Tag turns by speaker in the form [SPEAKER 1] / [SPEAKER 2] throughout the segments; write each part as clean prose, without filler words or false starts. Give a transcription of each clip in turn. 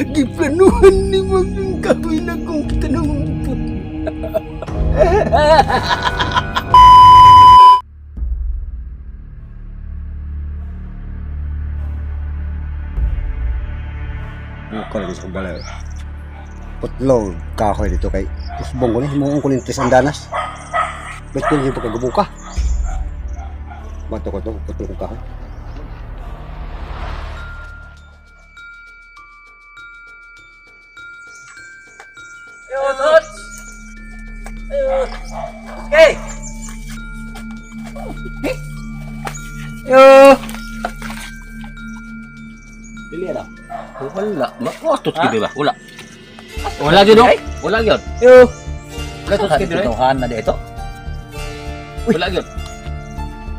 [SPEAKER 1] Giplanuhan ni Mang kahoy na kung kita nangumpot.
[SPEAKER 2] Buka lagi sa balay. Putlong kahoy dito kay usbong ko ni mo ko ni Andanas. Bet ko yung pagkagubuka. Bato ko to, putlong kong kahoy.
[SPEAKER 1] Ayo, Tots! Ayo! Okay! Ayo!
[SPEAKER 2] Dili ra.
[SPEAKER 3] Wala. Makotot gid ba? Wala. Wala gyud, oh. Wala gyud.
[SPEAKER 1] Ayo!
[SPEAKER 3] Wala tot gid.
[SPEAKER 1] Tituhan na dito.
[SPEAKER 3] Wala gyud.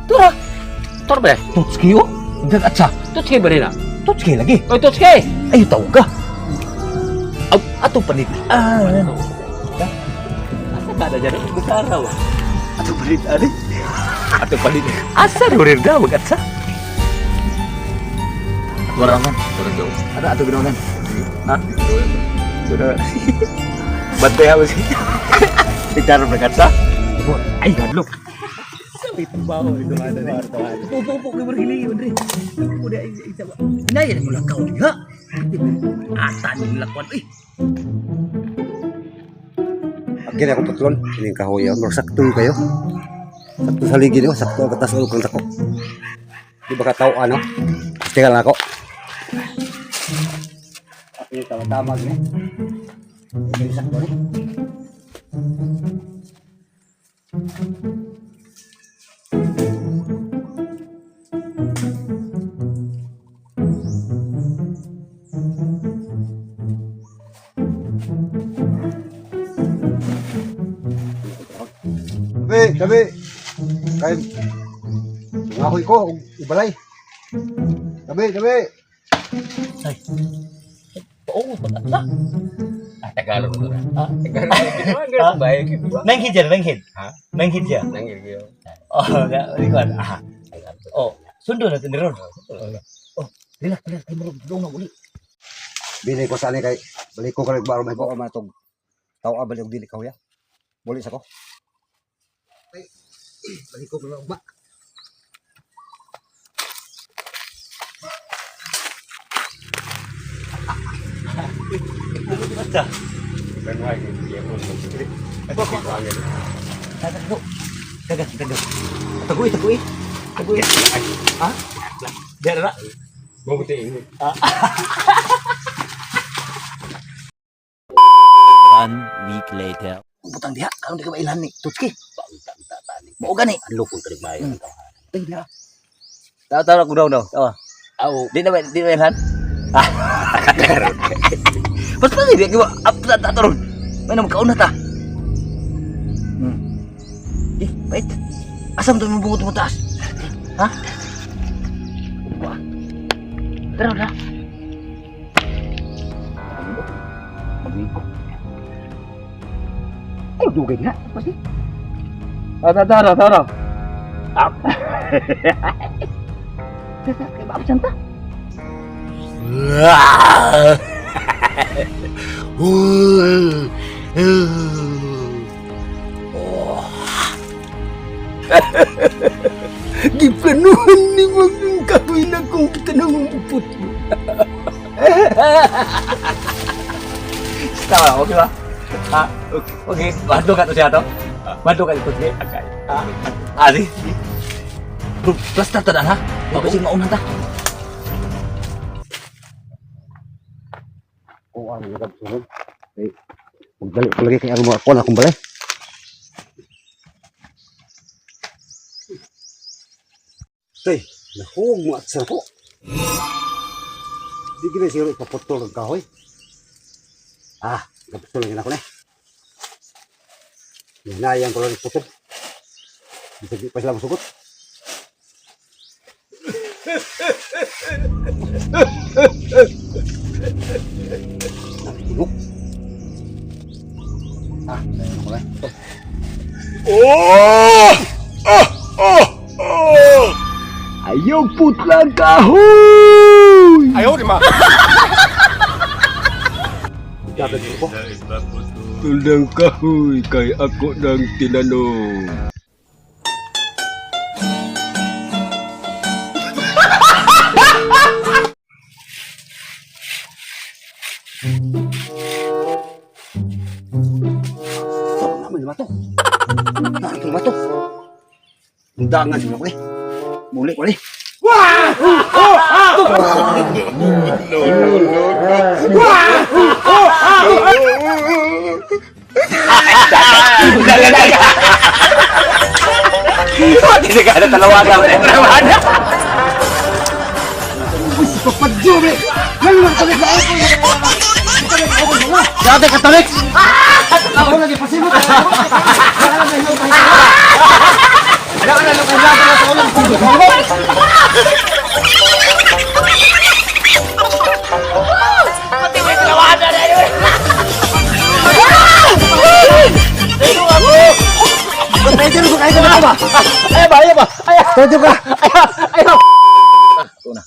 [SPEAKER 1] Tura!
[SPEAKER 3] Tor ba?
[SPEAKER 1] Totski oh! Dagat sa!
[SPEAKER 3] Totski ba rin na?
[SPEAKER 1] Totski lagi!
[SPEAKER 3] Oy, Totski!
[SPEAKER 1] Ay, tawag ka! Aw, ato panit. Ah,
[SPEAKER 3] Asa ka na dyan? Gusara ba?
[SPEAKER 1] Ato panit, ani?
[SPEAKER 3] Ato palit.
[SPEAKER 1] Asa rin daw, atsa?
[SPEAKER 3] Wala man. Wala gyud.
[SPEAKER 1] Ano ato ginawa? Ha? Sudah. Bantay ako siya. Tigtaro na katsa.
[SPEAKER 3] Ay, gadlok.
[SPEAKER 1] Upo, upo, kay Marhili, Andre. Udah, isa ba? Inaya na mo lang kau diha. Asa ni lakwan, eh.
[SPEAKER 2] Agin ako putlon, kining kahoy oh. Murag sakto yun kayo. Sakto sa ligid oh, sakto ang katas og kang dako. Di ba ka tao ano? Tingnan lang ako. Ako yung tama-tama gini. Hindi sakto ni. Tabi, tabi. Kay Ngahoy ko og ibalay. Tabi, tabi.
[SPEAKER 1] Oo, pag-atla.
[SPEAKER 3] Ah, Tagalog ko na.
[SPEAKER 1] Ah.
[SPEAKER 3] Tagalog. Ginawa ba?
[SPEAKER 1] Nanghid siya, nanghid.
[SPEAKER 3] Ha?
[SPEAKER 1] Nanghid siya.
[SPEAKER 3] Nangil gyud.
[SPEAKER 1] Oh, na, di ko ano. Ah. Oh, sundo na rin. Oh, relax, relax. Ay, marag, doon na uli.
[SPEAKER 2] Bili ko sa ani kay balik ko kay baro may ko man tog tao balik og dili kahoy. Muli sa ko. Ay, balik ko kay ba.
[SPEAKER 1] Basta. Tago. Dagat, dagat. Tagoy, tagoy. Tagoy. Ha? Diyan na.
[SPEAKER 3] Mabuti ingon.
[SPEAKER 4] One week later.
[SPEAKER 1] Butang diha, karon di ka mailhan ni Tutski. Mao gani.
[SPEAKER 3] Lukon ka mayo.
[SPEAKER 1] Tay diha. Tawa tawa ko daw daw. Tawa.
[SPEAKER 3] Aw,
[SPEAKER 1] Di na ba di na mailhan? Basta pa di ka up ta ta taron. May na magkauna ta. Eh, wait. Asam to mo bungot mo taas? Ha? Wa. Tara na. Magliko. Ay, dugay na. Pasti. Tara, tara, tara. Up. Kaya ba ta?
[SPEAKER 2] Giplanuhan ni Mang kahoy na kung kita nangumpot.
[SPEAKER 1] Tama, okay ba? Ha? Okay. Okay, bantu ka to siya to. Bantu ka ito siya.
[SPEAKER 3] Agay.
[SPEAKER 1] Ah, ali. Bro, basta ta na ha. Kasi mauna ta.
[SPEAKER 2] Oo, ano nga sunod. Kay magdali ko lagi kay ang mga kuan akong balay. Tay, nahug mo at sa ko. Di gina siguro ipaputol ang kahoy. Ah, naputol lang ako na. Hinayang ko lang iputol. Bisag di pa sila musugot. Nakitulog. Ah, dahil ako lang. Ito.
[SPEAKER 3] Ayaw putlang kahoy! Tuldang kahoy kay ako ng tinanong.
[SPEAKER 2] Naman lima to. Nakito lima to. Undangan sila ko eh. Muli ko eh.
[SPEAKER 3] Hindi ka na talawagan. Talawagan.
[SPEAKER 2] Dati Katolik! Ako lagi pasimot. Pwede rin ko kayo na ba?
[SPEAKER 1] Ayaw ba, ayaw ba? Ayaw.
[SPEAKER 2] Pwede ka.
[SPEAKER 1] Ayaw. Ito na.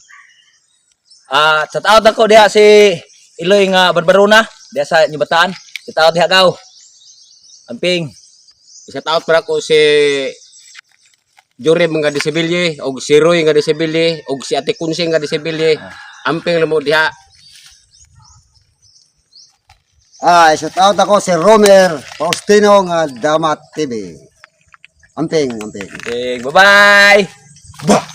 [SPEAKER 1] Ah, sa taot ako diha si Iloy nga Barbarona diha sa Nyubataan. Sa taot diha gaw. Amping.
[SPEAKER 3] Isa taot para ko si Jure nga di Seville og si Roy nga di Seville og si Ate Kunsing nga di Seville. Amping lamo diha.
[SPEAKER 2] Ah, shout out ako si Romer Faustino nga Damat TV. Amping, amping.
[SPEAKER 1] Amping. Bye-bye.
[SPEAKER 2] Bah!